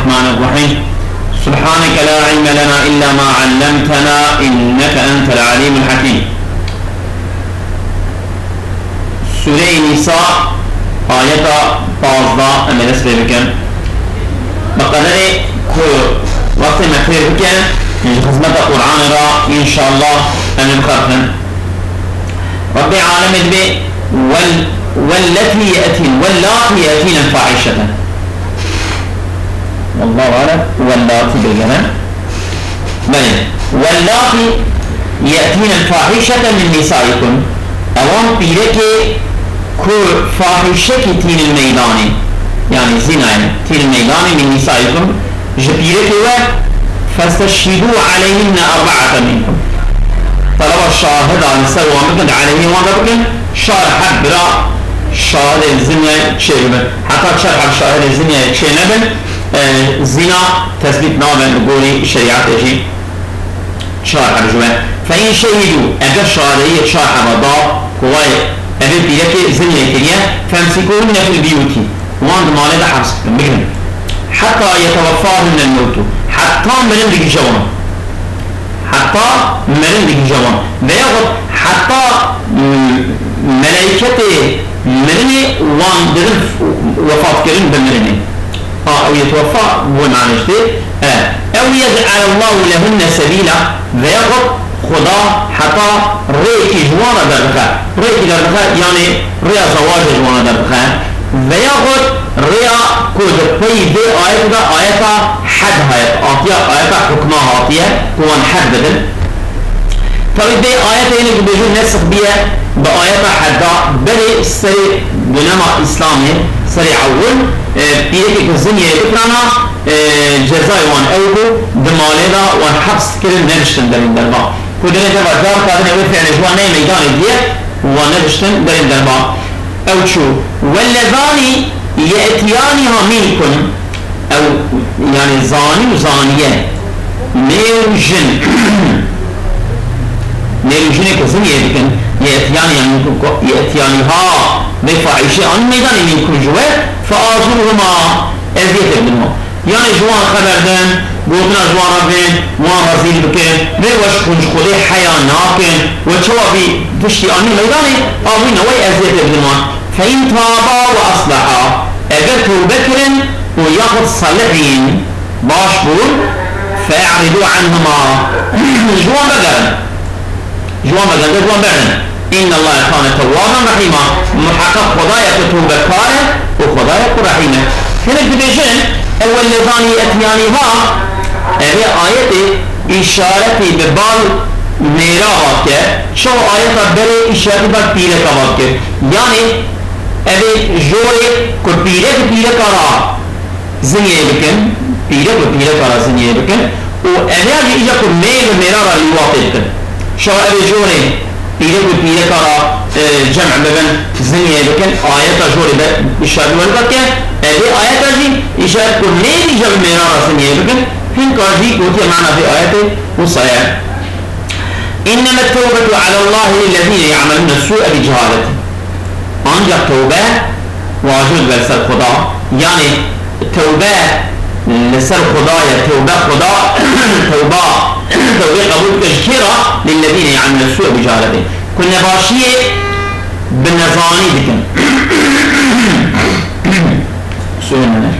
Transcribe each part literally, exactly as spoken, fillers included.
الرحمن الرحيم. سبحانك لا علم لنا إلا ما علمتنا إنك أنت العليم الحكيم. Sûreyê Nîsa, ayeta pazdeh, em ê dest pê bikin. Bi qederê ku wextê me têr bike, ji xizmeta Qur'anê re, înşallah, em ê bixebtin. Rebbê alemê dibê, "Wel-, welletî ye'tîn, wellatî ye'tînel fahîşete." Wallahu alem, wellatî bêgere. Belê. "Wellatî ye'tînel fahîşete min nîsaikum." Ewan pîrekê ku fahîşekî tînin meydanê, yanî zînayê tînin meydanê, min nîsaikum, ji pîrekê we, "festeshhidû aleyhinne erbaate minkum." Teleba şahida li ser wan bikin, di aleyhê wan de bikin, çar heb bira şahidê zînayê çêbibin. Heta çar heb şahidê zînayê çênebin, e, zîna tesbît nabe li gorî şerîetê jî. Çar heb ji we. "Fe in şehidû", eger şahideyiyê çar heba da, ku vay, evê pîrekê zînayê kiriye, "femsikuhunne fil biyûtî", wan di malê de heps bikin, bigirin. "Heta yeteweffahunne mewtû", heta mirin digihîje wan. Heta mirin digihîje wan. Veyaxud heta, mm, meleyketê mirinê wan didin wefat kirin bi mirinê. A, ew yeteweffa bi wê manê jî tê. E, "ew yec'elallahu lehunne sebîla", veyaxud Xuda heta rêyekî ji wan re derdixe. Rêyekî derdixe, yanî rêya zewacê ji wan re derdixe. Veyaxud rêya ku di pey vê ayetê de ayeta hed heye, hatiye ayeta hukma hatiye, ku wan hed bidin. Tawî vê ayetê hinek dibêjin nesix biye bi ayeta hedda, berê serê dönema Îslamê, serê ewil, e, pîrekê ku ziniyê bikirana, e, cezayê wan ew bû, di malê de wan heps kirin, nediştin derên derva. Ku derên derva carka din ew ê fiilê ji wan neyê meydanê diye, wan nediştin derên derva. Ew çû. "Wellezanî ye'tiyaniha minkum", ew, yanî zanî û zaniye, mêr û jin, mêr û jinê ku ziniyê dikin, ye'tiyanî, yanî ku, ku, ye'tiyanîha, vê fahîşê anî meydanê, minkum, ji we, "feazûhuma", eziyetê bidin wan. Yanî ji wan xeber din, gotina ji wan re bên, wan rezîl bikin, vê weş ku ji Xwedê heya nakin, we çawa vî tiştî anî meydanê, a wî newey eziyetê bidin wan. "Fe in taba we asleha", eger tewbe kirin û yaxud selihîn, baş bûn, "fe'ridû anhuma", ji wan vegerin. Ji wan vegerin, ji wan berdin. "Înnellahe kane tewwaben rehîma." Muheqeq Xwedayeke tewbekar e û Xwedayek ku rehîm e. Hinek dibêjin, "Ew wellezanî ye'tiyanîha", evê ayetê îşaretî bi bal mêra va dike. Çawa ayeta berê îşaretî bal pîreka va dike. Yanî evê jorê ku pîrek pîreka ra ziniyê bikin, pîrek bi pîreka re ziniyê bikin û ev ya jî îca ku mêr bi mêra re lîwatê bikin. Şewa ev ê jorê pîrek bi pîreka re, e, cem bibin, ziniyê bikin, ayeta jorê be, îşaret were dike, ev ê ayeta jî îşaret ku mêr îca bi mêra re ziniyê bikin, hinka jî gotiye mana vê ayetê wisa ye. "Inneme tewbetu alallahî lillezîne ya'melûne sû'e bi cehaletin." Ancak tewbe wacib dibe li ser Xuda. Yanî tewbe li ser Xuda ye, tewbe Xuda, tewba, tewbê qebûl dike ji kê re? "Lillezîne ya'melûne sû'e bi cehaletin." Ku nebaşiyê bi nezanî dikin. Sûrê me ne.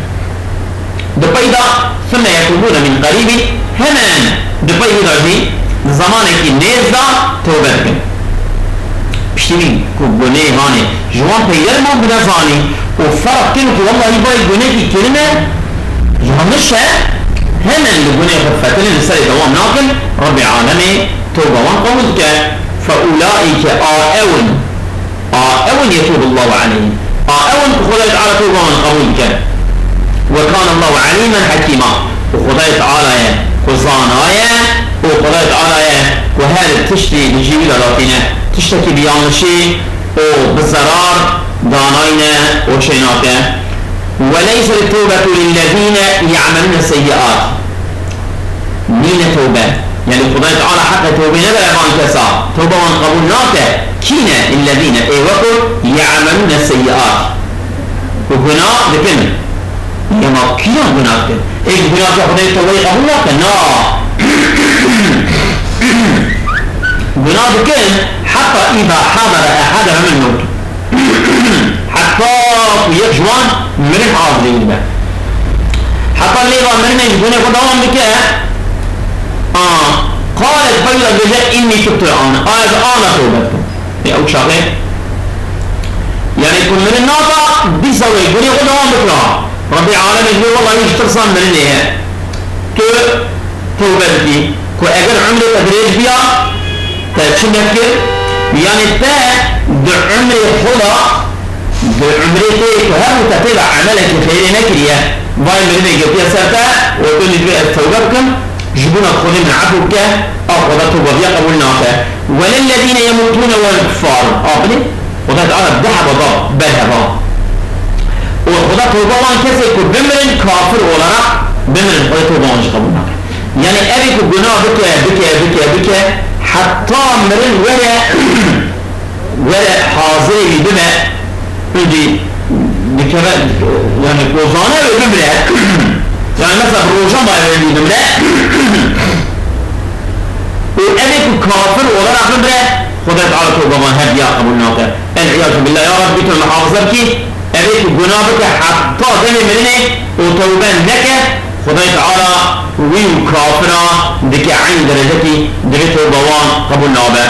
Di pey de, "Thumme yetûbûne min qerîbî", hemen di pey wî de jî di zemanekî nêz de tewbe dikin. Piştî wî ku gunê hanê ji wan peyder ma bi nezanî û ferq kirin ku wellahî vay gunekî kirine, yanlış e, hemen li gunê xwe fetilin, li serê dewam nakin, Rebbê alemê tewba wan qebûl dike. "Fe ulaîke", a ew in, A ew in yetûbullahu aleyhim. A ew in ku Xwedayê Teala tewba wan qebûl dike. Ve kânallahu alîmen hakîma. Û Xwedayê Teala ye ku zana ye, û Xwedayê Teala ye ku her tiştî li cihî de datîne. Tiştekî bi yanlişî û bi zerar danayne û çênake. Ve leyset tewbetu lillezîne ya'melûne seyyi'at. Nîne tewbe. Yanî Xwedayê Teala heqê tewbê nede van kesa. Tewbe wan qebûl nake. Kî ne? Illezîne, ê wek ku ye'melûne seyyi'at. Ku guna dikin. Dema kîjan gunah dikin? Ê, gunah ke Xwedê tewbeyê qebûl nake? Na. Gunah dikin, heta îza hadere ehadehumul mewt. Heta ku yek ji wan mirin hazirî dibe. Heta lêva mirinê ji gunê xwe dewam dike. A, qalet, pey wî de dibêje, "Înnî tubtu l-ane." A, ez ana tewbe dikim. Ê, ew çaxê, yanî ku mirin nata, dîsa wê gunê xwe dewam bikira. Rebbê alemê dibê, wellahî ji tirsa mirinê he. Tu tewbe dikî. Ku eger umrê te dirêj biya, te çi nekir? Yanî te di umrê xwe de, di umrê te ku hebû te tê de emelekî xêrê nekiriye, vay mirinê girtiye ser te û tu dibê ez tewbe bikim, ji bona Xwedê min efû bike, a Xweda tewbaviya qebûl nake. Welillezîne yemûtûne wehum kuffar. A, binê, Xweda Teala du heba da ber heva. Û Xweda tewba wan kesê ku bimirin kafir olarak bimirin, Xweda tewba wan jî qebûl nake. Yanî evê ku gunah bike, bike, bike, bike, heta mirin were, were hazirê wî bibe, hindî dikeve, yanî ku zane wê bimire, yanî mesela bi roja ma wê wî bimire, û evê ku kafir olarak bimire, Xwedê Teala tewba wan her diya qebûl nake. El-îyâzu billâh, ya Rabbi, tu muhafaza bikî, evê ku gunah bike heta demê mirinê û tewbe neke, Xwedê Teala wî û kafira dike eynî derecekî, divê tewba wan qebûl nabe.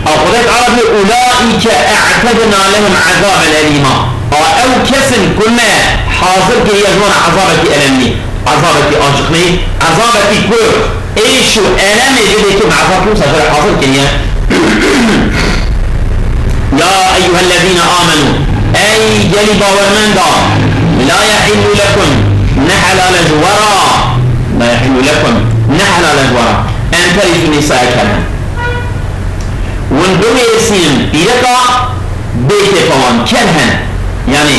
A Xwedê Teala dibê, "Ulâike e'tedna lehum ezâben elîmâ." A ew kes in ku me hazir kiriye ji wan ezabekî elemî, ezabekî aciqlî, ezabekî ku êş û elemê bidê ku me ezabekî wisa ji re hazir kiriye. Ya eyyuhellezîne âmenû, ey gelî bawermenda, la yehillu lekum, ne helal e ji we re, la yehillu lekum, ne helal e ji we re, en terîsû nîsae kerhen. Hûn biwêsînin pîreka bê kêfa wan, kerhen. Yanî,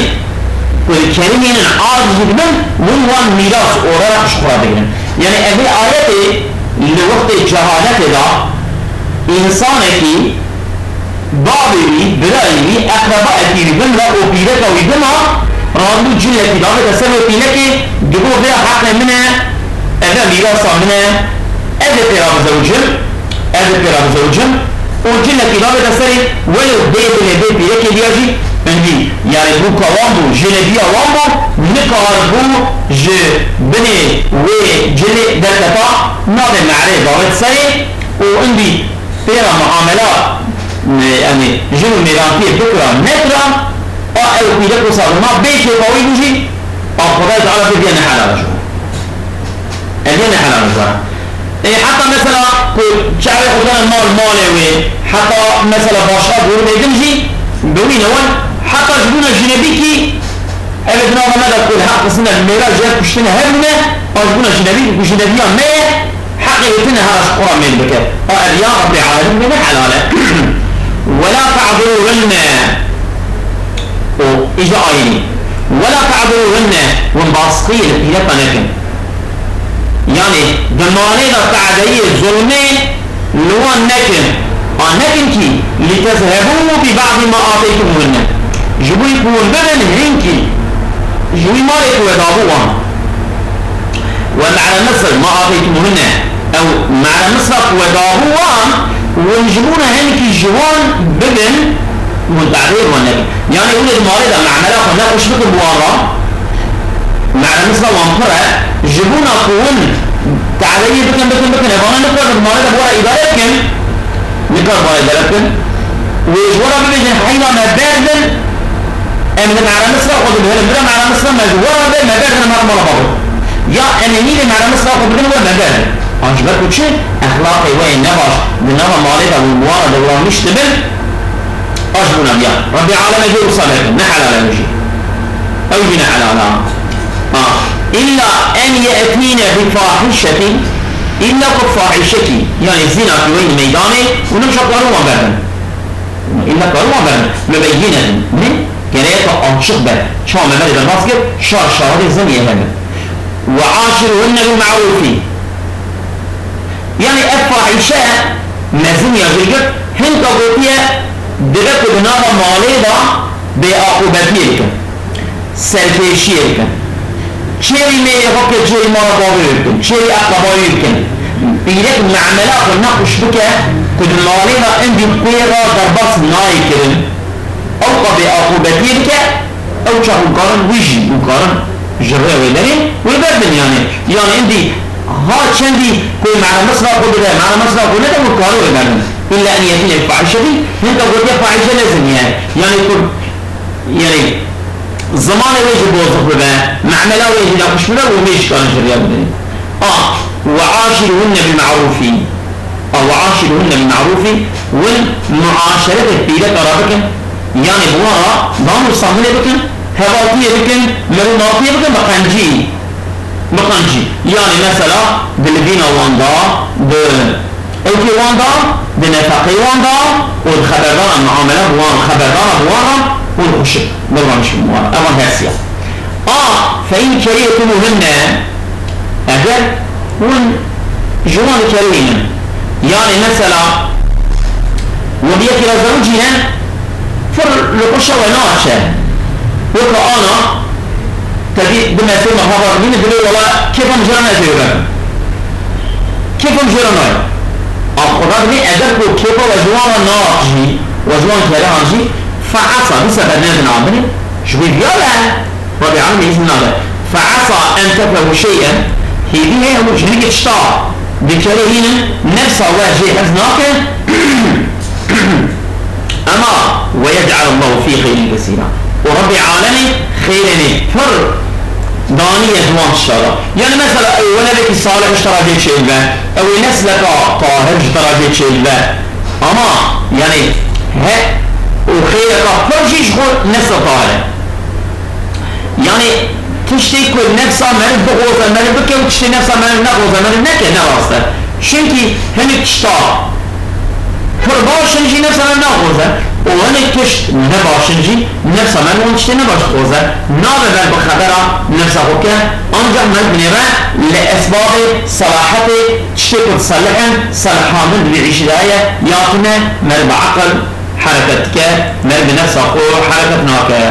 ku li kerî hînin, aciz jî dibin, hûn wan mîras olarak ji xwe re digirin. Yanî, evê ayetê li wextê cehaletê de, însanekî, bavê wî, birayê wî, eqrebayekî wî bin re û pîreka wî dima, rabû cilekî davête ser wê pîrekê, digot, "Vêya heqê min e, eve mîrasa min e, ez ê pê re bizewicim." Ez ê pê re bizewicim û cinekî davête serê, welew bê dilê bê pîrekê diya jî, hindî, yanî bûka wan bû, jinebiya wan bû, nikaribû ji binê wê cilê derketa, navê mehrê davêt serê û hindî pê re muamela, e, yanî jin û mêrantiyê bikira nekira, a ew pîrek wisa dima bê kêfa wî bû jî, a Xwedayê Teala pê diye nehelal ji wan. Ev yê ne helal zana. E, heta mesela ku çavê xwe dana mal, malê wê, heta mesela başqa gorînê din jî bi wî ne wan, heta ji bona jinebîkî, ev ê di nava me de ku li heq qismine mêra ji hev kuştine hebûne, a ji bona jinebîkî ku jinebiya me ye, heqê wê tune hera ji xwe re mêl bike. A ev ya Rebbê Alemîn ne helal e. Wela te'dûhunne. Û îja ayînî. Wela te'dûhunne, hûn baskiyê li pîreka nekin. Yanî di malê de te'deyê, zulmê li wan nekin. A nekin kî, litezhebû bi ba'dî ma ateytumuhunne. Ji bo ku hûn bibin hinkî ji wî malê ku we dabû wan. Ve mehre Misir ma ateytumuhunne. Ew mehre Misra ku we dabû wan, hûn ji bona hinkî ji wan bibin, hûn te'deyê wan nekin. Yanî hûn ê di malê de muamela xwe nexweş bikin bi wan re, mehre Misra wan pir e, ji bona ku hûn te'deyê bikin, bikin, bikin, evana nikarin di malê de bi wan re îdare bikin, nikarin bi wan re îdare bikin. Wê ji we re bibêjin, heyra me berdin, em li mehre Misra xwe dibihilin, bira mehre Misra me ji we re be, me berdin, em hatin mala bavê xwe. Ya em ê nîvê mehre Misra xwe bidin we, me berdin. An ji ber ku çi? Exlaqê we yê nebaş di nava malê de hûn bi wan re dewranmîş dibin, a ji bona viya Rebbê Alemê jê wisa nekin, ne helal e wê jî. Ew jî ne helal e. Ha. Îlla en ye'tîne bi fahîşetin, îlla ku fahîşekî, yanî zînakî weyne meydanê û nimşa karin wan berdin. Îlla karin wan berdin. Mubeyyinetin. Ne? Gereke açiq be. Çawa me berê derbas kir? Şar şahidê zimiyê hebe. Ve aşiruhunne bil ma'rûfî. Yanî ev fahîşe mezin ya jê girt, hinka gotiye, dibe ku di nava malê de bêaqûbetiyê bikin. serkêşiyê bikin. Çêrî mêrê xwe bike, çêrî mala bavê wê bikin, çêrî eqrebawî bikin. Pîrek memela xwe nexweş bike ku di malê de endî pê re derbas nayê kirin. Ew qebê aqûbetiyê bike, ew çax hûn karin wî jî, hûn karin ji rê wê derê wê berdin yanî. Yanî endî ha çendî ku mehre mesela xwe bide, mehre mesela xwe nede, hûn karin wê berdin. Îlla en yetîne fahîşetî, hinka gotiye fahîşe lezim ye. Yanî ku Yanî zimanê wê jî bozix bibe, memela wê jî nexweş bibe û wê jî karin ji riya bidin. A, وعاشروهن بالمعروف. A, وعاشروهن بالمعروف, win muaşeretê pîreka re bikin, yanî bi wan re dan û saminê bikin, hevaltiyê bikin, merûmatiyê bikin bi qencî. Bi qencî. Yanî mesela di livîna wan de, di ewkê wan de, di nefeqeyê wan de û di xeberdana muamele bi wan, xeberdana bi wan re hûn xweşik davranîş bikin wan re. Evan her siya. A, فإن كرهتموهن, eger hûn ji wan dikerihînin, yanî mesela hûn bi yekî re zewicîne, pir li xwe şewe naçe. Weke ana, tevî di mesê me hava dibîne, divê wela kêfa min jê re nayê tê biberim. Kêfa min jê re nayê. A Xweda dibê eger ku kêfa we ji wan re nehat jî, we ji wan kerihan jî, fe'esa, dîsa bernedin a binê, ji wê viya be. Rabbî Alemîn îzin nade. Fe'esa en tekrehu şey'en, hêvî heye hûn ji hinekî tişta dikerihînin, nefsa we jê hez nake. Ema, ويجعل الله فيه خيرا كثيرا. Û Rabbî Alemîn xêrênê pir daniye di wan tişta de. Yanî mesela ew weledekî salih ji te re jê çêdibe, ew ê nesleka tahir ji te re jê çêdibe. Ama yanî he û xêreka pir jî ji xwe nesla tahir e. Yanî tiştê ku nefsa meriv bixwaze meriv bike û tiştê nefsa meriv nexwaze meriv neke, ne rast e. Çimkî hinek tişta pir baş in jî nefsa meriv naxwaze û hinek tişt ne baş in jî nefsa meriv wan tiştê ne baş dixwaze. Nabe meriv bi xebera nefsa xwe bike, ancax meriv binêre li esbabê selahetê, tiştê ku diselih in, selihandin di vî îşî de heye ya tune, meriv bi eqil hereket dike, meriv bi nefsa xwe hereket nake.